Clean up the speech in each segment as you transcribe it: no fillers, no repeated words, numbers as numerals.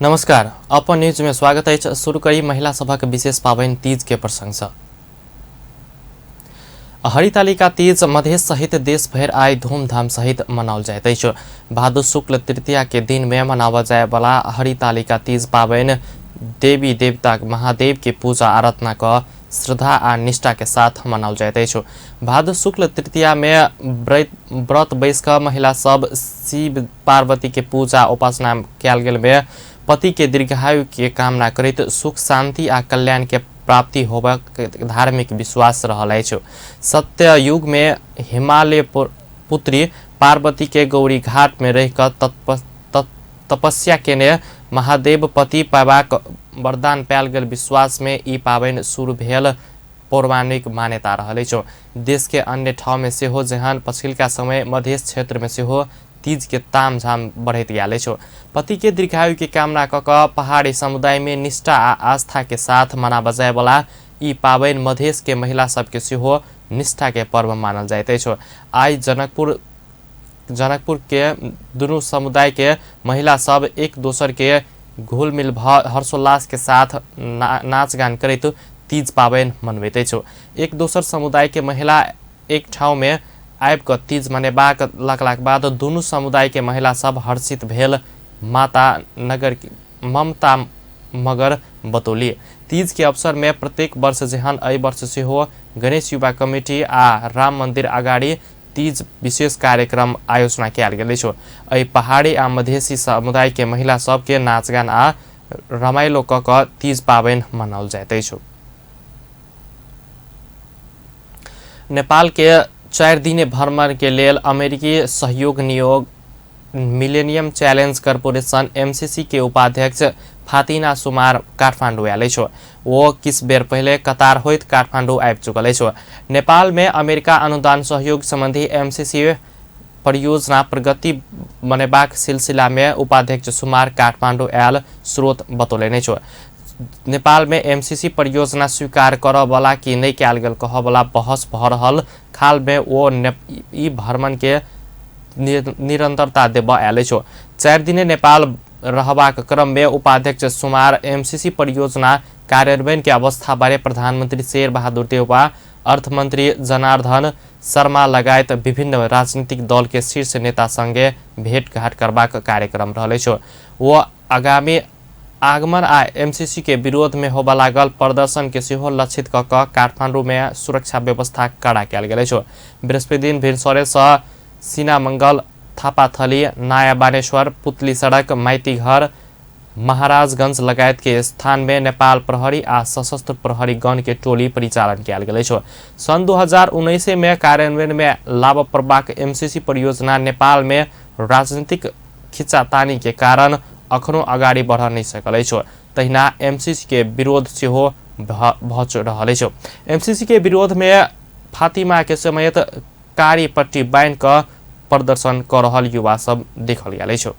नमस्कार, अपन न्यूज में स्वागत अछि। शुरू करी महिला सभक विशेष पाबनि तीज के प्रसंग सँ। हरितालिका तीज मधेश सहित देश भरि आइ धूमधाम सहित मनाओल जाइत अछि। भादो शुक्ल तृतीया के दिन में मनावल जाय वाला हरितालिका तीज पाबनि देवी देवता महादेव के पूजा आराधना क श्रद्धा आ निष्ठा के साथ मनाओल जाइत अछि। भादो शुक्ल तृतीया में व्रत बैस क महिला सब शिव पार्वती के पूजा उपासना कयल गेल में पति के दीर्घायु के कामना करैत सुख शांति आ कल्याण के प्राप्ति होबक धार्मिक विश्वास रहल अछि। सत्य युग में हिमालय पुत्री पार्वती के गौरी घाट में रहि क तपस्या केने महादेव पति पाबाक वरदान पायल गेल विश्वास में ई पाबनि शुरू भेल पौराणिक मान्यता रहल अछि। देश के अन्य ठाउँ में सेहो जेहन पछिलका समय मधेश क्षेत्र में सेहो तीज के तामझाम बढ़ैत गेल अछि। पति के दीर्घायु के कामना क क पहाड़ी समुदाय में निष्ठा आ आस्था के साथ मनाबय जाय वाला ई पाबनि मधेश के महिला सबके सेहो निष्ठा के पर्व मानल जाइत अछि। आइ जनकपुर के दुनू समुदाय के महिला सब एक दोसर के घुल मिल भ हर्षोल्लास के साथ नाच गान करैत तीज पाबनि मनबैत अछि। एक दोसर समुदाय के महिला एक ठाउँ में आबि क तीज मनेबाक लगलाक बाद दुनू समुदाय के महिला सब हर्षित भेल माता नगर ममता मगर बतौली। तीज के अवसर में प्रत्येक वर्ष जेहन एहि वर्ष सेहो गणेश युवा कमिटी आ राम मंदिर अगाडि तीज विशेष कार्यक्रम आयोजना कयल गेल अछि। एहि पहाड़ी आ मधेसी समुदाय के महिला सबके नाच गान आ रमाइलो क क तीज पाबनि मनाओल जाइत अछि। नेपाल के 4 दिने भ्रमण के लेल अमेरिकी सहयोग नियोग मिलेनियम चैलेंज कॉरपोरेशन एमसीसी के उपाध्यक्ष फातिना सुमार काठमांडू आयल अछि। वो किछु बेर पहिले कतार होइत काठमांडू आबि चुकल अछि। नेपाल में अमेरिका अनुदान सहयोग संबंधी एमसीसी परियोजना प्रगति बनेबाक सिलसिला में उपाध्यक्ष सुमार काठमांडू आयल स्रोत बतौलनि अछि। नेपाल में एमसीसी परियोजना स्वीकार करऽ वाला कि नहि कयल गेल कहऽ वाला बहस भऽ रहल खाल में ओ ई भ्रमण के निरंतरता देबऽ आयल अछि। 4 दिने नेपाल रहबाक क्रम में उपाध्यक्ष सुमार एमसीसी परियोजना कार्यान्वयन के अवस्था बारे प्रधानमंत्री शेर बहादुर देउवा, अर्थमंत्री जनार्दन शर्मा लगायत विभिन्न राजनीतिक दल के शीर्ष नेता संगे भेटघाट करबाक कार्यक्रम रहल अछि। वो आगामी आगमन आ एमसीसी के विरोध में होबय लागल प्रदर्शन के सेहो लक्षित क क काठमांडू में सुरक्षा व्यवस्था कड़ा कयल गेल अछि। बृहस्पति दिन भिनसरे सँ सीनामंगल, थापाथली, नया बानेश्वर, पुतली सड़क, माइतीघर, महाराजगंज लगायत के स्थान में नेपाल प्रहरी आ सशस्त्र प्रहरी गण के टोली परिचालन कयल गेल अछि। सन् 2019 में कार्यान्वयन में लाभ पड़बाक एमसीसी परियोजना नेपाल में राजनीतिक खिंचातानी के कारण अखनो अगाडि बढ़ नहि सकल अछि। तहिना एमसीसी के विरोध सेहो भऽ रहल अछि। एमसीसी के विरोध में फातिमा के समेत कारी पट्टी बान्हि कऽ प्रदर्शन कऽ रहल युवा सब देखल गेल अछि।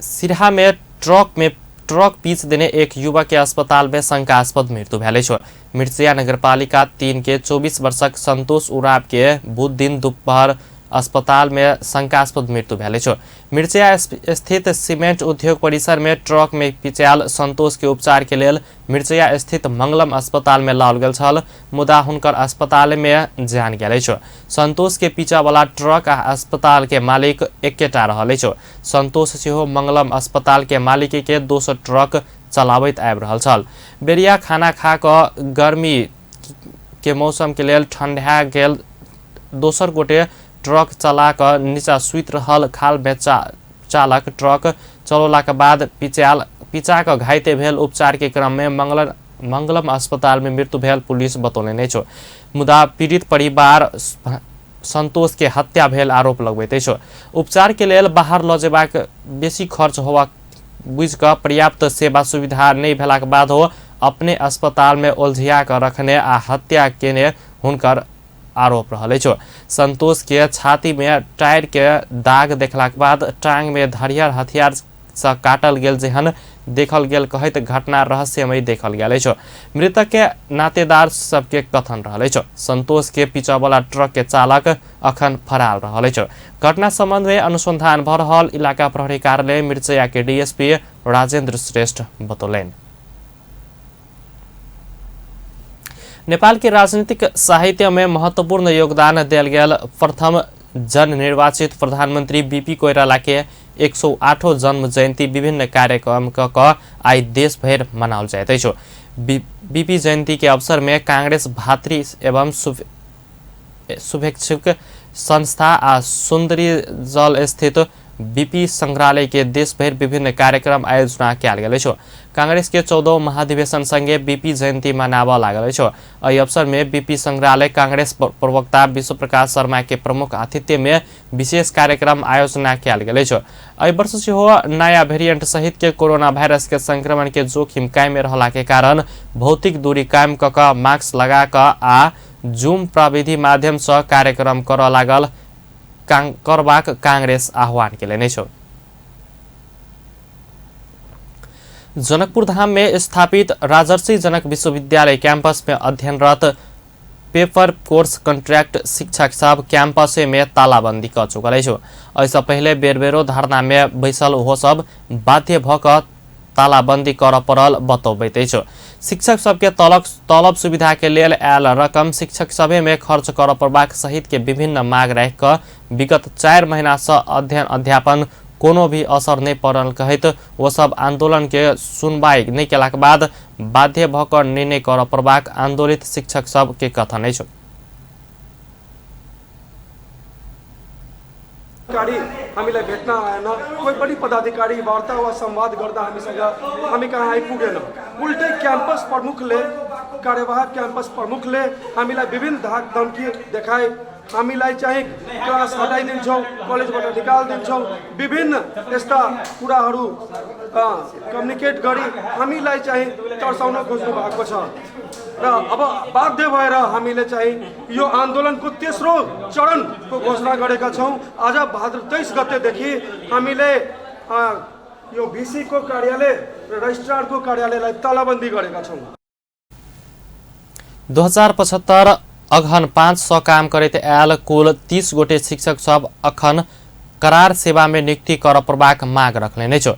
सिरहा में ट्रक पीच देने एक युवक के अस्पताल में शंकास्पद मृत्यु भेल अछि। मिर्चिया नगरपालिका 3 के 24 वर्षक संतोष उराव के बुध दिन दोपहर अस्पताल में शंकास्पद मृत्यु भेल अछि। मिर्चिया स्थित सीमेंट उद्योग परिसर में ट्रक में पिचायल संतोष के उपचार के लेल मिर्चिया स्थित मंगलम अस्पताल में लाओल गेल छल, मुदा हुनकर अस्पताल में जान गेल अछि। संतोष के पीछा वाला ट्रक आ अस्पताल के मालिक एकेटा रहल अछि। संतोष सेहो मंगलम अस्पताल के मालिक के दोसर ट्रक चलाबैत आबि रहल छल। बेरिया खाना खा कऽ गर्मी के मौसम के लेल ठंडा गेल दोसर गोटे ट्रक चला कऽ नीचा सुति रहल खाल में चालक ट्रक चलौला के बाद पिचा कऽ घाइते भेल। उपचार के क्रम में मंगलम अस्पताल में मृत्यु भेल पुलिस बतौलनि अछि। मुदा पीड़ित परिवार संतोष के हत्या भेल आरोप लगबैत अछि। उपचार के लेल बाहर लऽ जेबाक बेसी खर्च होबाक बुझि कऽ पर्याप्त सेवा सुविधा नहि भेलाक बादो अपने अस्पताल में ओलझिया कऽ रखने आ हत्या केने हुनकर आरोप रहल अछि। संतोष के छाती में टायर के दाग देखलाक बाद टांग में धरिहर हथियार से काटल गेल जेहन देखल गेल कहैत घटना रहस्यमय देखल गेल अछि। मृतक के नातेदार सबके कथन रहल अछि। संतोष के पीछावला ट्रक के चालक अखन फरार रहल अछि। घटना संबंध में अनुसंधान भ रहल इलाका प्रहरी कार्यालय मिर्चैया के डीएसपी राजेंद्र श्रेष्ठ बतौलनि। नेपाल के राजनीतिक साहित्य में महत्वपूर्ण योगदान देल गेल प्रथम जननिर्वाचित प्रधानमंत्री बीपी कोइराला के 108 जन्म जयन्ती विभिन्न कार्यक्रम क आइ देश भरि मनाओल जाइत अछि। बीपी जयन्ती के अवसर में कांग्रेस भातृ एवं शुभेच्छुक संस्था आ सुंदरी जल स्थित बीपी संग्रहालय के देश भरि विभिन्न कार्यक्रम आयोजना कयल गेल अछि। कांग्रेस के 14 महाधिवेशन संगे बीपी जयन्ती मनाबऽ लागल अछि। एहि अवसर में बीपी संग्रहालय कांग्रेस प्रवक्ता विश्व प्रकाश शर्मा के प्रमुख आतिथ्य में विशेष कार्यक्रम आयोजना कयल गेल अछि। एहि वर्ष सेहो नया वेरिएंट सहित के कोरोना वायरस के संक्रमण के जोखिम कायम रहला के कारण भौतिक दूरी कायम क क मास्क लगा क आ जूम प्रविधि माध्यम से कार्यक्रम करऽ लागल करबाक कांग्रेस आह्वान केलनि अछि। जनकपुर धाम में स्थापित राजर्षि जनक विश्वविद्यालय कैंपस में अध्ययनरत पेपर कोर्स कॉन्ट्रैक्ट शिक्षक सब कैंपस में तालाबंदी क चुकल अछि। एहिसँ पहिले बेर बेरो धरना में बैसल ओहो सब बाध्य भ क तालाबंदी करऽ पड़ल बतौबैत अछि। शिक्षक सबके तलब सुविधा के लेल आयल रकम शिक्षक सभे में खर्च करऽ पड़बाक सहित के विभिन्न माग राखि कऽ विगत 4 महीना से अध्ययन अध्यापन कोनो भी असर नहीं पड़ल कहैत ओ सब आंदोलन के सुनवाई नहीं केलाक बाद बाध्य भ क निर्णय करऽ पड़बाक आंदोलित शिक्षक सब के कथन अछि। पदाधिकारी हामीलाई भेट्न आएन, कोही पनि पदाधिकारी वार्ता वा संवाद गर्दा हामीसँग हामी कहाँ आइपुगेन। उल्टै क्याम्पस प्रमुखले, कार्यवाहक क्याम्पस प्रमुखले हामीलाई विभिन्न धाक धम्की देखाए, हामीलाई चाहिँ क्लास हटाइदिन्छौँ, कलेजबाट निकालिदिन्छौँ, विभिन्न यस्ता कुराहरू कम्युनिकेट गरी हामीलाई चाहिँ तर्साउन खोज्नु भएको छ। र अब बाध्य भएर हामीले चाहिँ यो आन्दोलनको तेस्रो चरणको घोषणा गरेका छौँ। आज भाद्र 23 गतेदेखि हामीले यो भिसीको कार्यालय र रजिस्ट्रारको कार्यालयलाई तालाबन्दी गरेका छौँ। 2075 अगहन 5 सौ काम करैत आयल कुल 30 गोटे शिक्षक सब अखन करार सेवा में नियुक्ति कर पड़बाक माग रखलनि अछि।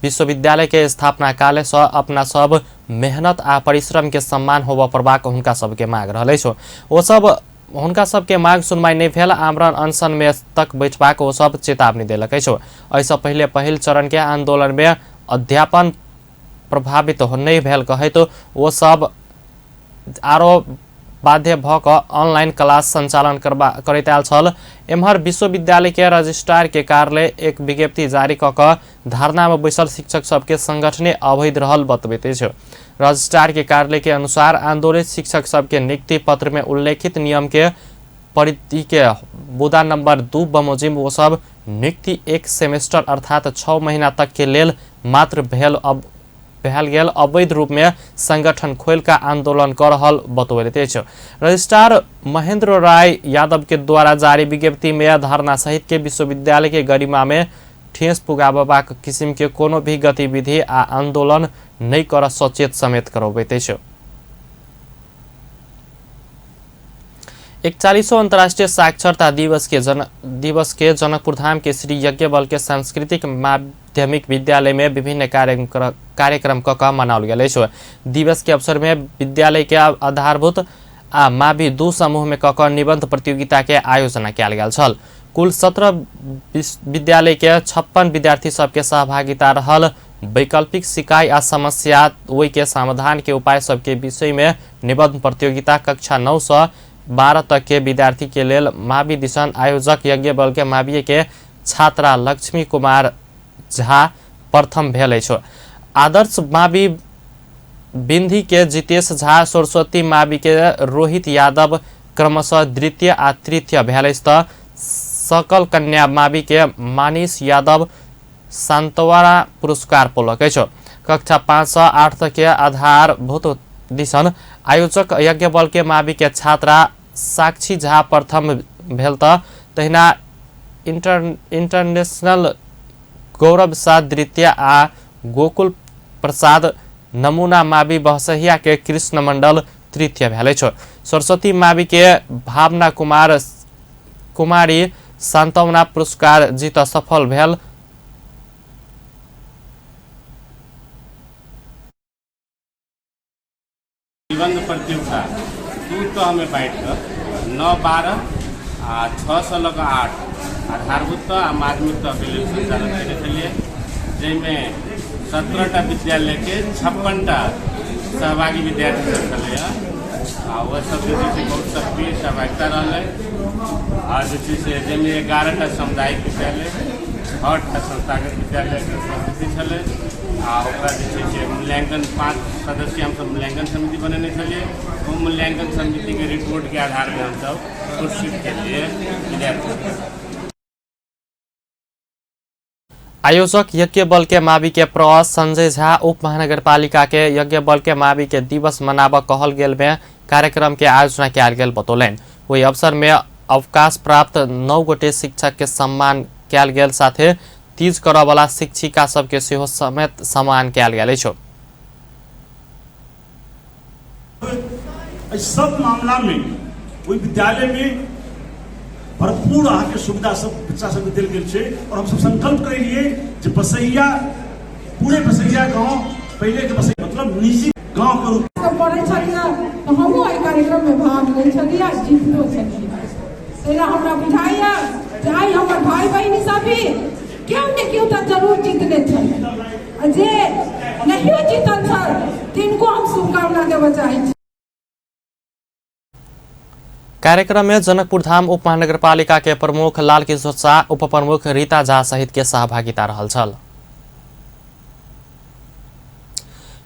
विश्वविद्यालय के स्थापना काल से अपना सब मेहनत आ परिश्रम के सम्मान होबऽ पड़बाक हुनका सबके माग रहल अछि। ओ सब हुनका सबके माग सुनवाई नहीं भेल आमरण अनशन में तक बैठबाक ओ सब चेतावनी देलक अछि। एहिसँ पहिले पहिल चरण के आंदोलन में अध्यापन प्रभावित नहीं भेल कहैत ओ सब आरो बाध्य भ क ऑनलाइन क्लास संचालन करैत आयल छल। एम्हर विश्वविद्यालय के रजिस्ट्रार के कार्यालय एक विज्ञप्ति जारी क क धरना में बैसल शिक्षक सबके संगठने अवैध रहल बतबैत अछि। रजिस्ट्रार के कार्यालय के अनुसार आंदोलित शिक्षक सबके नियुक्ति पत्र में उल्लेखित नियम के परिधि के बुदा नंबर 2 बमोजिम वो सब नियुक्ति 1 सेमेस्टर अर्थात 6 महीना तक के लेल मात्र भेल गेल अवैध रूप में संगठन खोल का आंदोलन कर रहल बतौलैत अछि। रजिस्ट्रार महेंद्र राय यादव के द्वारा जारी विज्ञप्ति में धरना सहित के विश्वविद्यालय के गरिमा में ठेस पुगाबबाक किसिम के कोनो भी गतिविधि आ आंदोलन नहीं कर सचेत समेत करबैत अछि। 41वां अंतर्राष्ट्रीय साक्षरता दिवस के जनकपुर धाम के श्री यज्ञबल के सांस्कृतिक माध्यमिक विद्यालय में विभिन्न कार्यक्रम क मनाओल गेल अछि। दिवस के अवसर में विद्यालय के आधारभूत आ मावि 2 समूह में क निबंध प्रतियोगिता के आयोजना कयल गेल छल। कुल 17 विद्यालय के 56 विद्यार्थी सबके सहभागिता रहल। वैकल्पिक सिकाई आ समस्या ओहि के समाधान के उपाय सबके विषय में निबंध प्रतियोगिता कक्षा 9 से 12 तक के विद्यार्थी के लेल मावि दिसन आयोजक यज्ञबल के मावि के छात्रा लक्ष्मी कुमार झा प्रथम भेल अछि। आदर्श मावि बिंदी के जितेश झा, सरस्वती मावि के रोहित यादव क्रमशः द्वितीय आ तृतीय भेल अछि त सकल कन्या मावि के मानिस यादव सांत्वना पुरस्कार पौलक अछि। कक्षा 5 से 8 तक के आधारभूत दिसन आयोजक यज्ञबल के मावि के छात्रा साक्षी झा प्रथम भेल त तहिना इंटरनेशनल गौरव शाह द्वितीय आ गोकुल प्रसाद, नमूना मावि बहसहिया के कृष्ण मंडल तृतीय भेल अछि। सरस्वती मावि के भावना कुमार कुमारी सांत्वना पुरस्कार जीत सफल भेल। निबंध प्रतियोगिता 2 तहमे बाँटि कऽ 9, 12 आ 6 सँ लऽ कऽ 8 आधारभूत तह आ माध्यमिक तहके लेल संचालन कयने छलियै, जाहिमे 17टा विद्यालयके 56टा सहभागी विद्यार्थी सब छलैए आ ओहि सब जे छै से बहुत सक्रिय सहभागिता रहलै। आ जे छै से जाहिमे 11टा सामुदायिक विद्यालय, 6टा संस्थागत विद्यालयके उपस्थिति छलै आ ओकरा जे छै से मूल्यांकन 5 सदस्य हमसब मूल्यांकन समिति बनेने छलियै। ओ मूल्यांकन समितिके रिपोर्टके आधारमे हमसब पुरस्कृत केलियै विद्यार्थी। आयोजक यज्ञ बल के मावि के प्र संजय झा उप महानगरपालिका के यज्ञ बल के मावि के दिवस मनाबऽ कहल गेल में कार्यक्रम के आयोजना कयल गेल बतौलनि। ओहि अवसर में अवकाश प्राप्त 9 गोटे शिक्षक के सम्मान कयल गेल, साथे तीज करऽ वाला शिक्षिका सबके सेहो समेत सम्मान कयल गेल अछि। एहि सब मामला में ओहि विद्यालय में भरपूर अहाँके सुविधा सब बच्चा सबके देल गेल छै और हमसब संकल्प करेलिए जे बसैया पूरे बसैया गांव पहले के बसैया मतलब निजी गांव के रूप सब पढ़ै छलियै तऽ हमहूँ एहि कार्यक्रममे भाग लै छलियै आ जीततो छलियै। ताहि लए हमरा बुझाइए जे आइ हमर भाय बहिनी सब भी केओ ने केओ तऽ जरूर जीतने छल आ जे नहियो जीतल छल तिनको हम शुभकामना देबऽ चाहै छी। कार्यक्रम में जनकपुर धाम उप महानगरपालिका के प्रमुख लालकिशोर शाह, उप प्रमुख रीता झा सहित के सहभागिता रहल छल।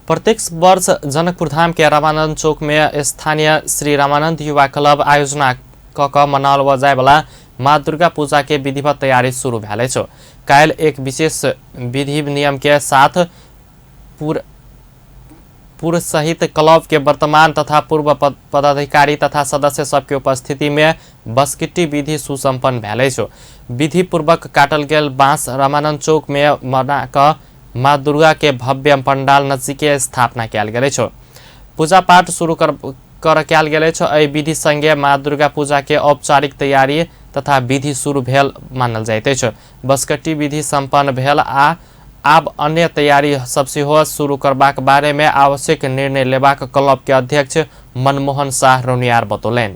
प्रत्येक वर्ष जनकपुर धाम के रामानंद चौक में स्थानीय श्री रामानंद युवा क्लब आयोजना क क मनाओल जाय वाला माँ दुर्गा पूजा के विधिवत तैयारी शुरू भेल अछि। काल्हि एक विशेष विधि नियम के साथ पूर्व सहित क्लब के वर्तमान तथा पूर्व पदाधिकारी तथा सदस्य सबके उपस्थिति में बसकिट्टी विधि सुसंपन्न भेल अछि। विधि पूर्वक काटल गेल बांस रामानंद चौक में बना क माँ दुर्गा के भव्य पंडाल नजीके स्थापना कयल गेल अछि। पूजा पाठ शुरू कर कयल गेल अछि। एहि विधि संगे माँ दुर्गा पूजा के औपचारिक तैयारी तथा विधि शुरू भेल मानल जाइत अछि। बसकट्टी विधि संपन्न भेल आ आब अन्य तैयारी सब सेहो शुरू करबाक बारे में आवश्यक निर्णय लेबाक क्लब के अध्यक्ष मनमोहन शाह रौनियार बतौलनि।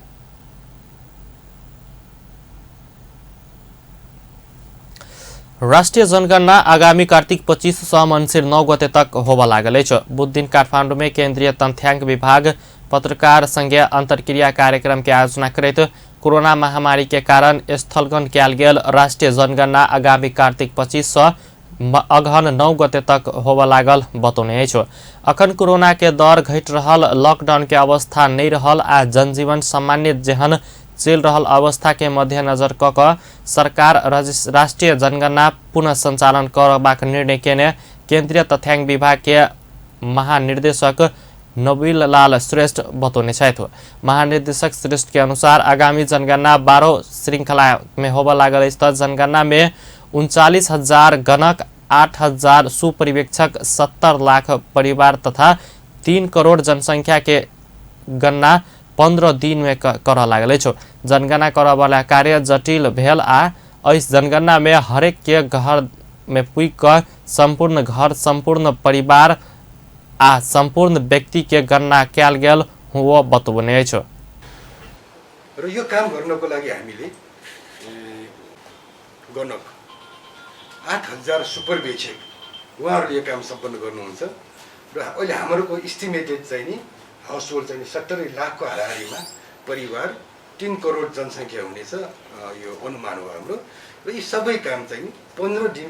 राष्ट्रिय जनगणना आगामी कार्तिक 25 सँ मंसिर 9 गते तक होबऽ लागल अछि। बुधदिन काठमाडौँ में केंद्रीय तथ्यांक विभाग पत्रकार संगे अंतर्क्रिया कार्यक्रम के आयोजना करैत कोरोना महामारी के कारण स्थगन कयल गेल राष्ट्रिय जनगणना आगामी कार्तिक 25 सँ अगहन 9 गते तक होबऽ लागल बतौने अछि। अखन कोरोना के दर घटि रहल, लॉकडाउन के अवस्था नहि रहल आ जनजीवन सामान्य जेहन चलि रहल अवस्था के मध्यनजर क क सरकार राष्ट्रिय जनगणना पुनः संचालन करबाक निर्णय केने केंद्रीय तथ्यांक विभाग के महानिर्देशक नवीन लाल श्रेष्ठ बतौने छथि। महानिर्देशक श्रेष्ठ के अनुसार आगामी जनगणना 12 श्रृंखला में होबऽ लागल अछि त जनगणना में 39,000 गणक, 8,000 सुपरिवेक्षक, 70 लाख परिवार तथा 3 करोड़ जनसंख्या के गणना 15 दिन में करऽ लागल अछि। जनगणना करऽ वाला कार्य जटिल भेल आ एहि जनगणना में हरेक के घर में पुगि कऽ संपूर्ण घर, संपूर्ण परिवार आ संपूर्ण व्यक्ति के गणना कयल गेल वो बतौने अछि। र यो काम गर्नको लागि हामीले गणक 8,000 सुपरवेक्षक उहाँहरूले यो काम सम्पन्न गर्नुहुन्छ र अहिले हाम्रो एस्टिमेटेड चाहिँ नि हाउस होल्ड चाहिँ नि 70 लाखको हाराहारीमा परिवार 3 करोड जनसङ्ख्या हुनेछ, यो अनुमान हो हाम्रो। र यी सबै काम चाहिँ नि 15 दिन